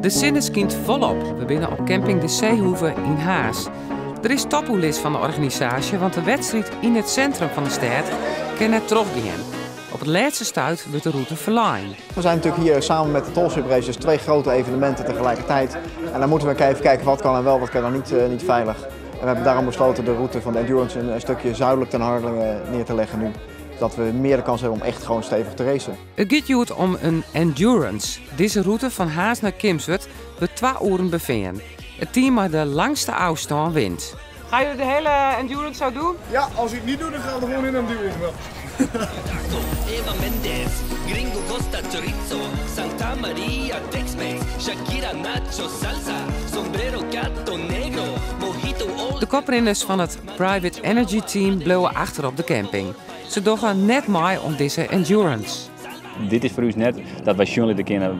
De sinne skynt folop. We binne op camping De Zeehoeve yn Harns. Der is topoerlis fan de organisaasje, want de wedstriid yn it sintrum fan de stêd kin net trochgean. Op it lêste stuit wurdt de rûte ferlein. We zijn natuurlijk hier samen met de Tall Ship Race, dus twee grote evenementen tegelijkertijd. En dan moeten we even kijken wat kan en wel, wat kan dan niet, niet veilig. En we hebben daarom besloten de route van de Endurance een stukje zuidelijk ten Harlingen neer te leggen nu. Zodat we meer de kans hebben om echt gewoon stevig te racen. It giet hjoed om in endurance. Dizze rûte fan Harns nei Kimswert wurdt 2 oeren befearn. It team mei de langste ôfstân wint. Ga je de hele endurance zo doen? Ja, als ik het niet doe, dan gaan we gewoon in endurance wel. Eva Mendes, Gringo Costa Chorizo, Santa Maria Tex-Mex, Shakira Nacho Salsa, Sombrero Gato Negro, Mojito Old. De koprinners fan it Private Energy Team bliuwe achter op de camping. Se dogge net mei oan dizze endurance. Dit is foar ús net dat wy sjen litte kinne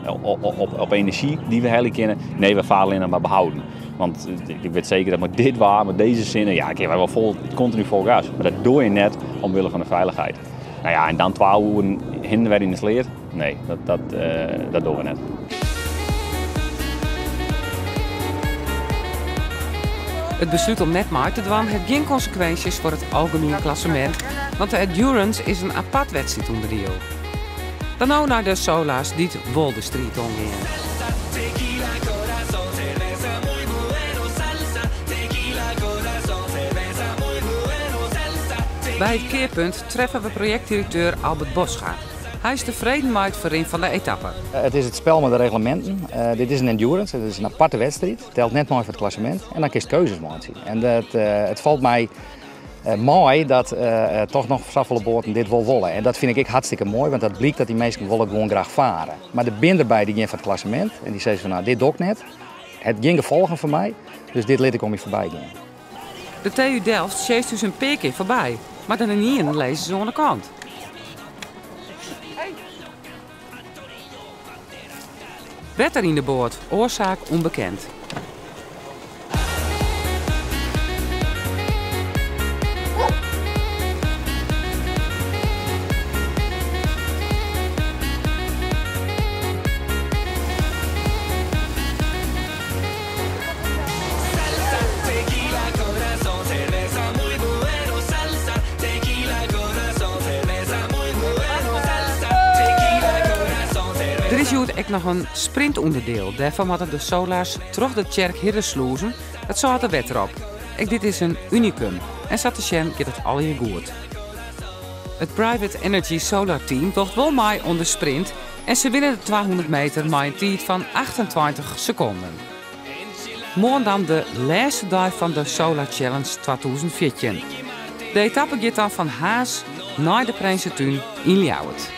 op enerzjy dy't we helje kinne. Nee, we farre allinnich mar behouden. Want ik wit seker dat mei dit waar, mei dizze sinne, ja, kinne wy wol kontinu fol gas. Mar dat dogge je net omwille fan de feilichheid. En dan 2 oeren hinne wer yn de sleat? Nee, dat dogge we net. It beslút om net mei te dwaan hat gjin konsekwinsjes foar it algemien klassemint, want de Endurance is in apart wedstriidûnderdiel. Dan no nei de Sola's dy't wol de striid oangean. By it kearpunt treffe we projektdirekteur Albert Bosga. Hy is tefreden mei it ferrin fan de etappe. It is it spel mei de regleminten. Dit is in endurance, it is in aparte wedstriid. Telt net mei foar it klassemint en dan kinst keuzes meitsje. En it falt my mei dat toch noch safolle boaten dit wol wolle. En dat fyn ik ek hartstikke moai, want dat blykt dat dy minsken wolle gewoan graach fare. Mar der binne derby dy gean foar it klassemint en dy sizze fan nou, dit doch ik net. Het gjin gefolgen foar my, dus dit lit ik oan my foarby gean. De TU Delft sjeest ús in pear kear foarby, mar dan ynienen lizze se oan de kant. Wetter yn de boat, oarsaak ûnbekend. Der is hjoed ek noch in sprintûnderdiel. Dêrfoar moatte de Sola's troch de Tsjerk Hiddeslûzen it sâlte wetter op. Ek dit is in unikum en sa te sjen giet it allegear goed. It Private Energy Solar Team docht wol mei oan de sprint en se winne de 200 meter mei in tiid fan 28 sekonden. Moarn dan de lêste dei fan de Solar Challenge 2014. De etappe giet dan fan Harns nei de Prinsetún yn Ljouwert.